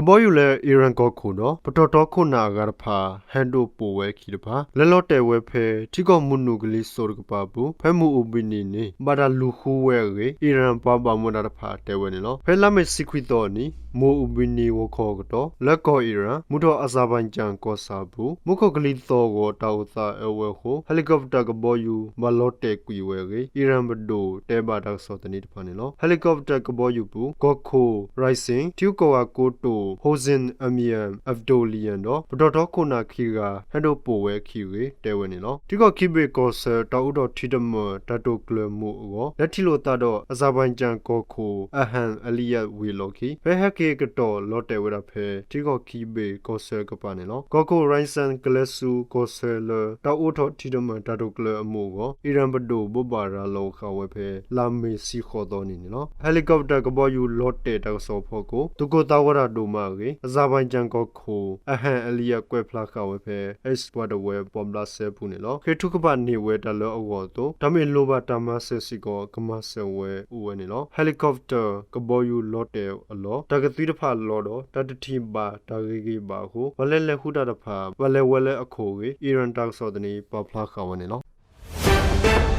ကဘီယူၤလၢ Iran ကီၢ်ခိၣ်ဒီး ပတီၢ်ထီခိၣ်နၢ်အဂၤတဖၣ် ဟဲဒိးပိာ်ဝဲအခံတဖၣ် လဲၤလီၤတဲာ်ဝဲဖဲ ထံကီၢ်မုၢ်နုာ်ကလံၤစိးတကပၤအပူၤ ဖဲမုၢ်အိၣ်ဘှံးနံၤန့ၣ် ဘၣ်တၢ်လူၤဃုဝဲအဂ့ၢ် Iran ပှၤဘၣ်မူဘၣ်ဒါတဖၣ်တဲဝဲန့ၣ်လီၤ. ဖဲလါမ့ၤတဆံခွံသီအနံၤ မုၢ်အိၣ်ဘှံးနံၤဂီၤခီအကတီၢ် လၢကီၢ် Iran မုၢ်ထီၣ် Azerbaijan ကီၢ်ဆၣ်အပူၤ မူခိၣ်ကလံၤသီၣ်ဂီၤတၢ်အိၣ်သးအၢဝဲအဃိ helicopter ကဘီယူၤ ဘၣ်လီၤတဲာ်ကွံာ်ဝဲအဂ့ၢ် Iran ပဒိၣ်တဲဘၣ်တၢ်ကစီၣ်သန့တဖၣ်န့ၣ်လီၤ. helicopter ကဘီယူၤပူၤ ကီၢ်ခိၣ် Raisi ထံဂုၤကီၢ်ဂၤကိတိာ် Hossein Amir-Abdollahian ဒီး ပတီၢ်ထီခိၣ်နၢ်ခံဂၤ ဟဲဒိးပိာ်ဝဲအခံအဂ့ၢ် တဲဝဲန့ၣ်လီၤ. ထံကီၢ်ခံဘ့ၣ်ကီၢ်ဆၢ တၢ်အိးထီၣ်ထံတမၢၢ်တၢ်တိာ်ကျဲၤအမူးအဂီၢ် လဲၤထံၣ်လိာ်သးဒီး Azerbaijan ကီၢ်ခိၣ် Ilham Aliyev ဝံၤအလီၢ်ခံ ဖဲဟဲက့ၤကတီၢ်လီၤတဲာ်ဝဲဒၣ်ဖဲ ထံကီၢ်ခံဘ့ၣ်ကီၢ်ဆၢကပၤန့ၣ်လီၤ. ကီၢ်ခိၣ် Raisi ကလဲၤဆူကီၢ်ဆၢလၢ တၢ်အိးထီၣ်ထံတမၢၢ်တၢ်တိာ်ကျဲၤအမူးအဂီၢ် Iran ပဒိၣ်ဘိးဘၣ်ရၤလီၤဃာ်ဝဲဖဲ လါမ့ၤတဆံဃိးသီနံၤန့ၣ်လီၤ. helicopter ကဘီယူၤလီၤတဲာ်တၢ်ကစီၣ်အဖီခိၣ် သုးခိၣ်သးဝီတၢ်ဒိၣ်မးအဂ့ၢ် Azerbaijan ကီၢ်ခိၣ် Ilham Aliyev ကွဲးဖျါဃာ်ဝဲဖဲ X ပှၤတဝၢပှာ်ဘျးစဲအပူၤန့ၣ်လီၤ. ဃ့ထုကဖၣ်န့ၢ်ဝဲတၢ်လၢအဂီၢ်အသိး တၢ်မ့ၢ်လိၣ်ဘၣ်တၢ်မၤစၢၤစ့ၢ်ကီး ကမၤစၢၤဝဲအိၣ်ဝဲန့ၣ်လီၤ. helicopter ကဘီယူၤလီၤတဲာ်အလီၢ် တၢ်ကသွံတဖၣ်လီၤဒီး တၢ်တထံၣ်ဘၣ်တၢ်ဂ့ၤဂ့ၤဘၣ်အဃိ ပှၤလၢလဲၤဃုတၢ်တဖၣ် ဘၣ်လဲၤဝဲလၢအခိၣ်အဂ့ၢ် Iran တၢ်ကစီၣ်သန့ပာ်ဖျါဃာ်ဝဲန့ၣ်လီၤ.